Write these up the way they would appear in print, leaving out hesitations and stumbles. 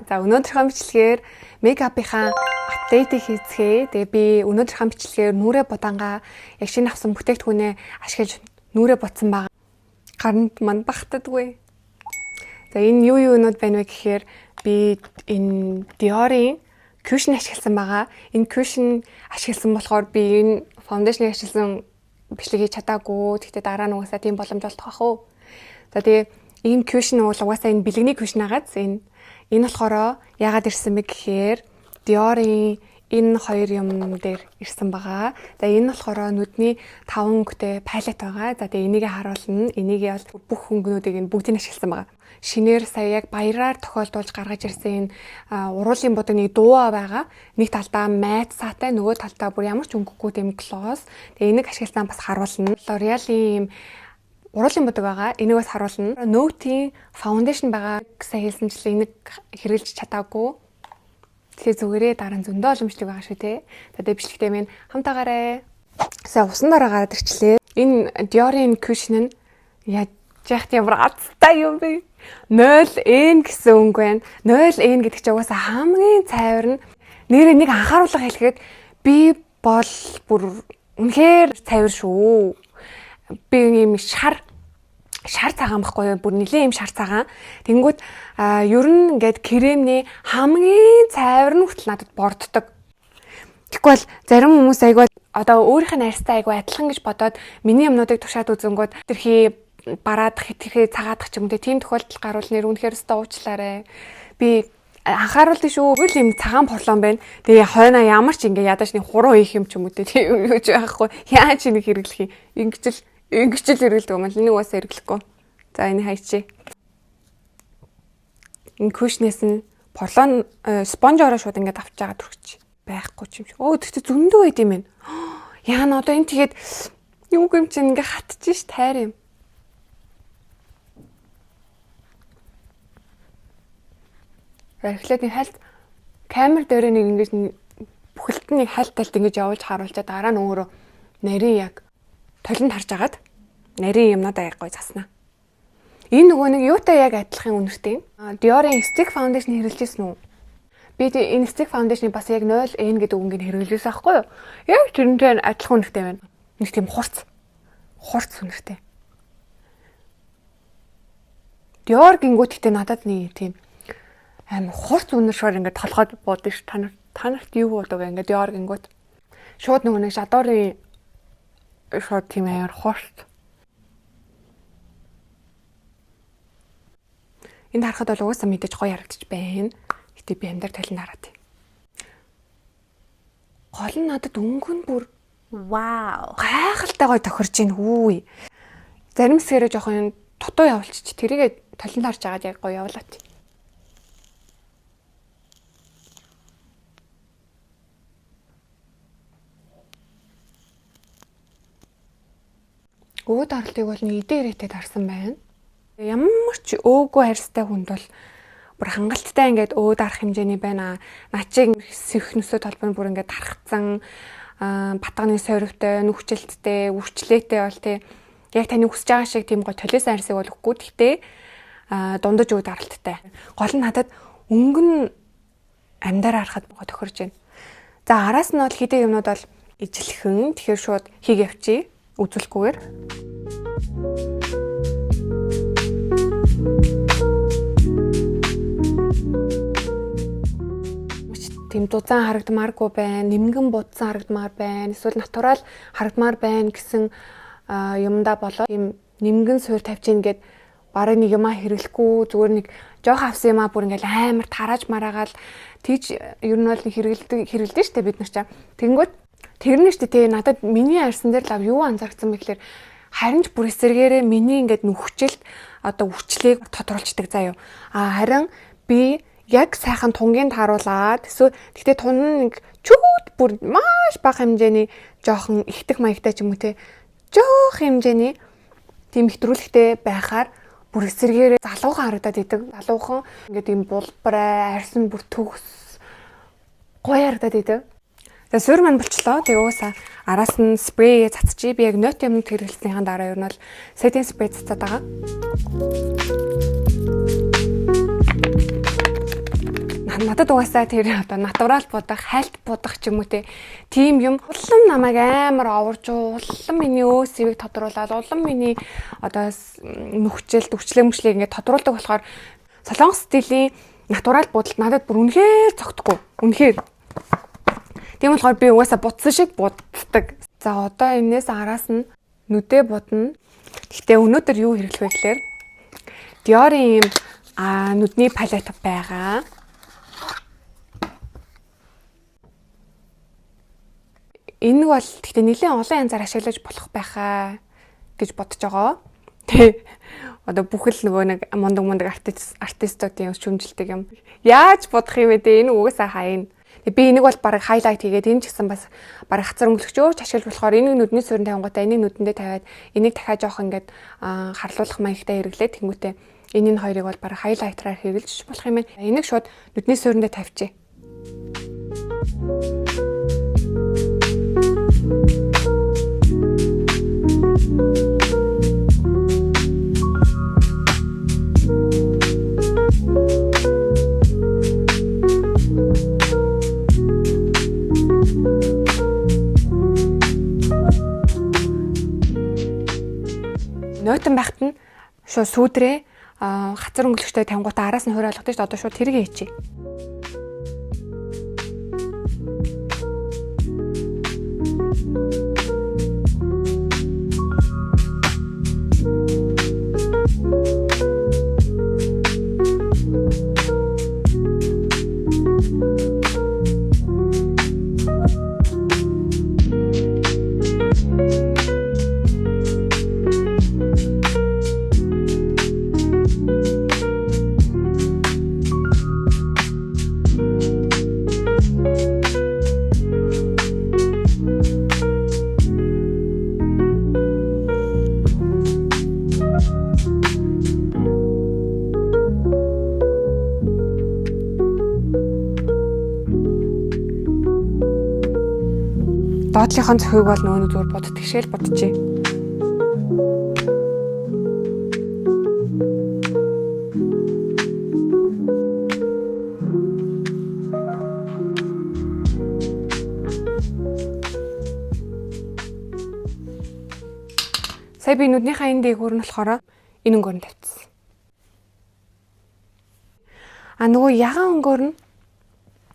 За, өнөөдрийнхөө бичлэгээр makeup-ынхаа update-ийг хийцгээе. Тэгээ би өнөөдрийнхөө бичлэгээр нүүрээ будангаа яг шинэ авсан бүтээгдэхүүнээ ашиглаж нүүрээ будсан байгаа. Гаранд манд багтдаггүй. За, энэ юу юунууд байна вэ гэхээр би энэ Dior-ын cushion ашигласан байгаа. Энэ cushion ашигласан болохоор би энэ foundation-ыг ашигласан бичлэг хийж чадаагүй. Гэхдээ дараа нь угаасаа тийм боломж олдох бах уу. За, тэгээ ийм cushion бол угаасаа энэ бэлгэний cushion агааз энэ болохоор яагаад ирсэн бэ гэхээр Dior-ын энэ хоёр юм дээр ирсэн байгаа. За, энэ болохоор нүдний 5 өнгөтэй palette байгаа. За, тэгээ энийг харуулна. Энийг бол бүх өнгөнүүдийг нь бүгдийг ашигласан байгаа. Шинээр сая яг баяраар тохиолдуулж гаргаж ирсэн энэ уруулын будаг нэг дууа байгаа. Нэг талдаа matte саатай, нөгөө талдаа бүр ямар ч өнгөгүй тийм gloss. Тэгээ энийг ашигласан бас харуулна. L'Oreal-ийн ийм уруулын будаг байгаа. Энийг бас харуулна. Note-ийн foundation байгаа гэсэн хэлсэнчлэн энийг хэрэглэж чадаагүй. Тэгэхээр зүгээрээ дараа нь зөндөө боломжтой байгаа шүү те. Тэгээ бичлэгтэй минь хамтаагаарай. За, усан дараа гараад ирчлээ. Энэ Dior-ын cushion нь яаж яхад ямар азтай юм бэ? 0N гэсэн өнгө байна. 0N гэдэг чинь угаасаа хамгийн цайвар нь. Нэрээ нэг анхааруулга хэлэхэд би бол бүр үнэхээр цайвар шүү. Би ийм шар шар цагаан байхгүй юу? Бүр нэлээд ийм шар цагаан. Тэнгүүд ер нь ингээд кремний хамгийн цайвар нь хүртэл надад борддог. Тэгэхгүй бол зарим хүмүүс айгүй одоо өөрийнх нь арьстай айгүй адилхан гэж бодоод миний юмнуудыг туршаад үзэнгүүд тэрхий бараадах, хэтэрхий цагаадах ч юм уу тийм тохиолдол гарвал нэр үнэхээр өстө уучлаарай. Би анхааруулдаг шүү. Үгүй л юм цагаан порлон байна. Тэгээ хойноо ямар ч ингээ ядаж нэг хуруу хийх юм ч юм уу тийм юу ч байхгүй. Яаж нэг хэрэглэх юм? Ингэж л хэрэглэдэг юм л энийг угаасаа хэрэглэхгүй. За, энэ хайчи. Энэ cushion-ээс нь порлон sponge-ороо шууд ингээд авч байгаа түрхч байхгүй ч юм шиг. Өө, тэгтээ зөндөө байд юм байна. Яана одоо энэ тэгээд юу юм чинь ингээ хатчих ш тайр юм. Эхлээд нэг хальт камер дээр нэг ингэж бүхэлд нь нэг хальт тальт ингэж явуулж харуулчаа дараа нь өөрөө нарийн яг толинд харж агаад нарийн юмнуудаа яг гой заснаа. Энэ нөгөө нэг юутай яг адилхан үнэртэй юм. Dior-ын Stick Foundation хэрэглэжсэн үү? Би энэ Stick Foundation-ыг бас яг 0N гэдэг өнгийг хэрэглэсэн аахгүй юу? Яг тэрнтэй адилхан үнэртэй байна. Нэг тийм хурц үнэртэй. Dior гингүүт гэтээ надад нэг тийм амар хурц үнэр шоор ингээд толгойд буудсан ш. Та нарт юу болов ингээд Dior гингүүт. Шууд нөгөө нэг J'adore-ын шууд тийм амар хурц. Энд харахад бол угаасаа мэдээж гоё харагдчих байна. Гэтэ би амьдар талын хараад. Гол нь надад өнгө нь бүр вау, гайхалтай гоё тохирж ийн хүү. Зарим хэсгээрээ жоохон дутуу явуулчих. Тэрийгэ толинд харж агаад яг гоё явуулаач. Өвөд оролтыг бол нэг эдээ ирээтэй дарсан байна. Ямар ч өөгүй арьстай хүнд бол бүр хангалттай ингээд өө дарах хэмжээний байна. Начиг сэх нөсөө толбой бүр ингээд тархацсан батганы сорвтой, нүхжилттэй, үрчлээтэй бол тий яг таны хүсэж байгаа шиг тийм гой толиос арьсыг бол өгөхгүй. Гэхдээ дундаж өө даралттай. Гол нь надад өнгө нь амьдаар харахад гой тохирж байна. За, араас нь бол хэдийн юмнууд бол ижилхэн. Тэгэхээр шууд хийг явчих үзүүлэхгүйгээр. Тийм дузаан харагдмааргүй байна, нэмгэн будсан харагдмаар байна, эсвэл натурал харагдмаар байна гэсэн юмдаа болоо тийм нэмгэн суур тавьж ийн гэд бараг нэг юмаа хэрэглэхгүй зүгээр нэг жоох авсан юмаа бүр ингээл амар тарааж мараагаал тийж ер нь бол нэг хэрэглэдэг штэ бид нар чам. Тэнгүүт тэр нь штэ тэгээ надад миний арьсан дээр лав юу анзаарсан бэ гэхээр харин ч бүр эсэргээрээ миний ингээд нүхжилт одоо үрчлээг тодруулцдаг заа юу. А харин би яг сайхан тунгийн тааруулаад эсвэл гэхдээ тун нэг чүүд бүр маш бага хэмжээний жоохон ихтэх маягтай ч юм уу те жоох хэмжээний тийм хэтрүүлэгтэй байхаар бүр эсэргээрээ залуухан харагдаад идэг. Залуухан ингээд ийм булбарай, арьсан бүр төгс гоё харагдаад идэг. За, суурь маань болчлоо. Тэгээ угаасаа араас нь спрейгээ цацчих. Би яг нот юмнууд хэрэглэснийхэн дараа ер нь бол setting spray цацаад байгаа. Надад угаасаа тэр одоо natural будах, хальт будах ч юм уу те. Тийм юм улам намайг амар оварж, улам миний өөс сэвийг тодруулаад, улам миний одоо нүхчэлт, өвчлөө мөчлөө ингээд тодруулдаг болохоор солонгос стилийн natural будалт надад бүр үнэхээр цогтгүй. Үнэхээр. Тийм болохоор би угаасаа будсан шиг буддаг. За, одоо энэс араас нь нүдээ будна. Гэхдээ өнөөдөр юу хэрэглэх вэ гэхээр Dior-ын ийм нүдний palette байгаа. Энэ бол гэхдээ нэлээд олон янзаар ашиглаж болох байхаа гэж бодож байгаа. Тэ. Одоо бүхэл нөгөө нэг мундаг мундаг артистуудын шүмжилдэг юм. Яаж бодох юм бэ те? Энэ угаасаа хайна. Би энийг бол бараг highlight хийгээд, энэ ч гэсэн бас бараг хацар өнгөлөгчөөч ашиглаж болохоор энийг нүдний суурин тавингуудаа энийг нүдэндээ тавиад, энийг дахиад жоох ингээд харлуулах маягтай хэрэглээд, тэнгүүтээ энэ хоёрыг бол бараг highlighter аар хэрэглэж болох юм байна. Энийг шууд нүдний суурьндээ тавьчих. Нойтон байхад нь шууд сүүдрээ хацар өнгөлөгчтэй тавингуудаа араас нь хувир ойлгодог шүү дээ. Одоо шууд тэрийг хийчихье. Доотлынхон цохийг бол нөгөө нэг зүгээр буддаг шиг л будчихъя. Сая би нүднийхээ энэ дээгүүр нь болохоор энэ өнгөөр нь тавьчихсан. А нөгөө ягаан өнгөөр нь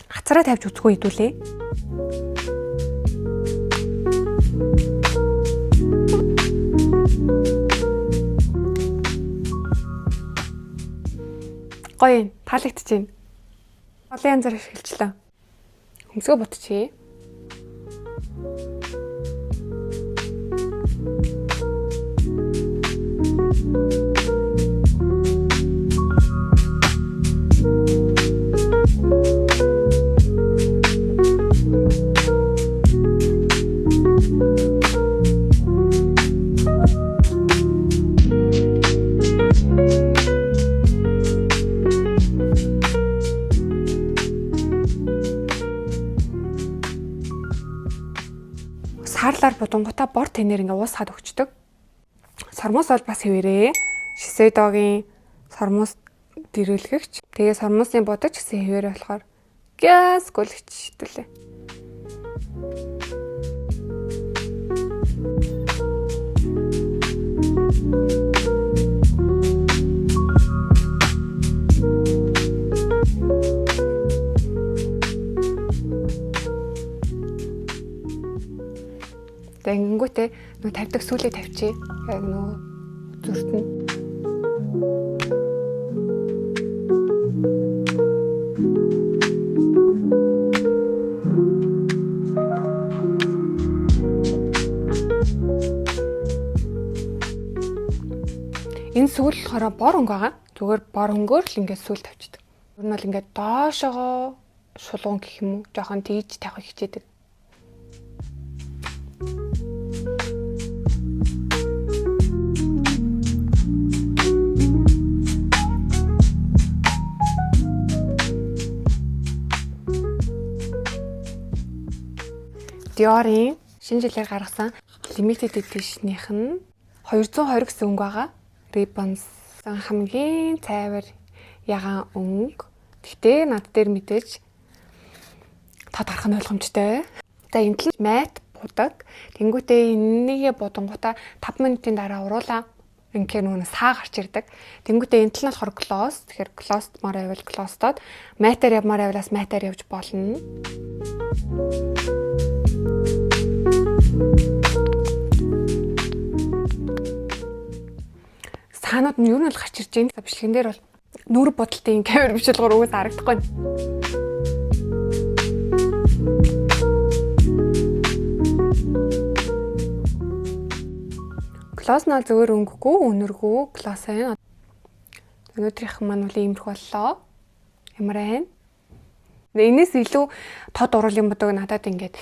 хацараа тавьж үзэхгүй хэдүүлээ. Гоё юм, таалагдчихэв. Олон янзаар ашиглажлаа. Хөмсгөө будчихъя. Саарлаар будангуудаа бор тэнээр ингээ уусгаад өгчдөг. Сормуус бол бас хэвээрээ. Shiseido-гийн сормуус дэрвэлгэгч. Тэгээ сормуусын будаг ч гэсэн хэвээрээ болохоор газ гүлгч хэвлээ. Тэгээ ингэнгүүтээ нөгөө тавьдаг сүлээ тавьчих. Яг нөгөө зүрт нь. Энэ сүүл болохоор бор өнгө байгаа. Зүгээр бор өнгөөр л ингээд сүүл тавьчихдаг. Ер нь бол ингээд доошогоо шулуун гэх юм уу? Жохон тэгж тавихыг хичээдэг. Dior-ын шинэ жилээр гаргасан limited edition-ийнх нь 220 гэсэн өнгө байгаа. Ribbons хамгийн цайвар ягаан өнгө. Гэтэ над дээр мэдээж тод гарах нь ойлгомжтой. За энэ тал matte будаг. Тэнгүүтээ энэнийгээ будангуудаа 5 минутын дараа уруулаа ингээр нөгөө саа гарч ирдэг. Тэнгүүтээ энэ тал нь болохоор gloss. Тэгэхээр gloss-моор байвал gloss-тод, matte-аар явмаар байвал matte-аар явж болно. Саанууд нь ер нь бол гарч ирж байна. Бичлэгэн дээр бол нүүр будалтын камер биш болохоор угсаа харагдахгүй. Gloss нь зөвөр өнгөгүй, үнэргүй gloss байна. Өнөөдрийнх маань бол иймэрхүү боллоо. Ямар байна? Энээс илүү тод уруулын будаг надад ингээд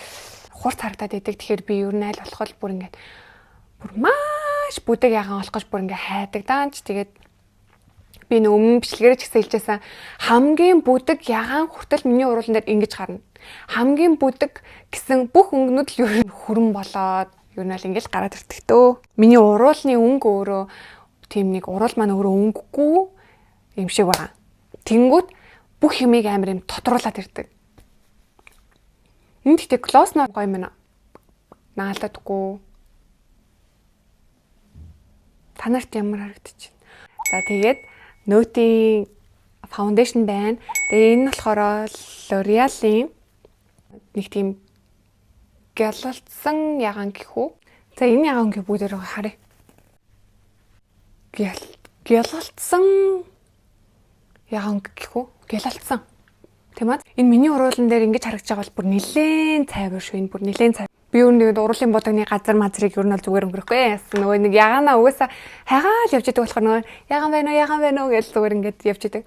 хурц харагдаад идэг. Тэгэхээр би ер нь аль болох бүр ингээд бүр маш бүдэг ягаан болох гэж бүр ингээд хайдаг даанч. Тэгээд би нөө өмнө бичлэгээрээ ч гэсэн хэлжсэн, хамгийн бүдэг ягаан хүртэл миний уруулан дээр ингэж гарна. Хамгийн бүдэг гэсэн бүх өнгөнүүд л ер нь хүрэн болоод ер нь л ингэж гараад ирдэг төө. Миний уруулны өнгө өөрөө тийм нэг уруул маань өөрөө өнгөгүй юм шиг байгаа. Тэнгүүт бүх юмыг амар юм тодруулаад ирдэг. Энэ гэхдээ gloss нь гоё юм байна. Наалдадаггүй. Та нарт ямар харагдчих вэ? За тэгээд нөөтийн foundation байна. Тэгээ энэ нь болохоор L'Oreal-ийн нэг тийм гялалцсан ягаан гэх үү. За энэ ягаан өнгө бүгдээрээ харъя. Гялалцсан ягаан гэх үү? Гялалцсан. Тийм ээ. Энэ миний уруулан дээр ингэж харагдаж байгаа бол бүр нилээн цайвар шүү. Энэ бүр нилээн цайвар. Би юу нэг уруулын будагны газар мазрыг ер нь бол зүгээр өнгөрөхгүй. Яасан нөгөө нэг ягаанаа угаасаа хайгаал явж идэг болохоор нөгөө ягаан байна уу, ягаан байна уу гэж зүгээр ингэж явж идэг.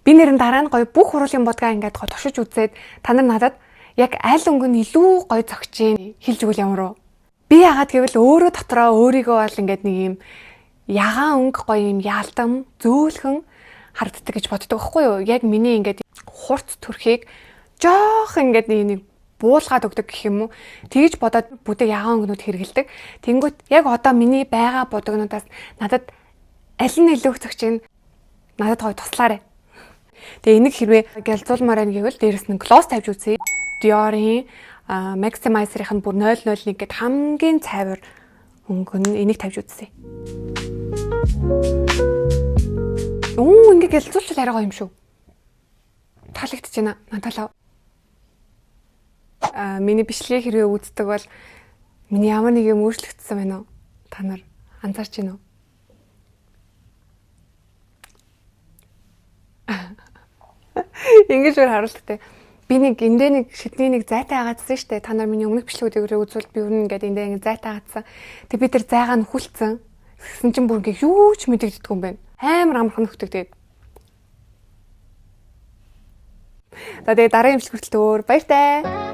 Би нэр нь дараа нь гоё бүх уруулын будгаа ингээд гоё туршиж үзээд та нар надад яг аль өнгө нь илүү гоё зогч юм хэлж өгвөл ямар вэ? Би яагаад гэвэл өөрөө дотроо өөрийгөө бол ингээд нэг юм ягаан өнгө гоё юм яалтам зөөлхөн харагддаг гэж боддог байхгүй юу? Яг миний ингээд хурц төрхийг жоох ингээд нэг буулгаад өгдөг гэх юм уу? Тэгж бодоод бүдэг ягаан өнгөнүүд хэрэгэлдэг. Тэнгүүт яг одоо миний байгаа будагнуудаас надад аль нь илүү их зөгч юм надад гоё туслаарай. Тэгээ энийг хэрвээ гялзуулмаар байна гэвэл дээрэс нь gloss тавьж үзье. Dior-ийн Maximizer-ийнх нь бүр 001 гэд хамгийн цайвар өнгө нь энийг тавьж үзье. Оо ингээ гялзуулчвал арай гоё юм шүү. Таалагдчихэж байна. Надад л миний бичлэгийг хэрвээ үздэг бол миний ямар нэг юм өөрчлөгдсөн байна уу? Та нар анзаарч байна уу? Ингэж өөр харуулттай. Би нэг эндээ нэг шидний нэг зайтай хагаадсан шүү дээ. Та нар миний өмнөх бичлэгүүдийг үзвэл би өмнө ингээд эндээ ингээд зайтай хагаадсан. Тэг би тэр зайгаа нөхүүлсэн. Тэгсэн чинь бүр ингээд юу ч мэдэгддэггүй юм байна. Амар амархан нөхдөг тэгээд. За тэгээ дараагийн бичлэг хүртэл өөр баяртай.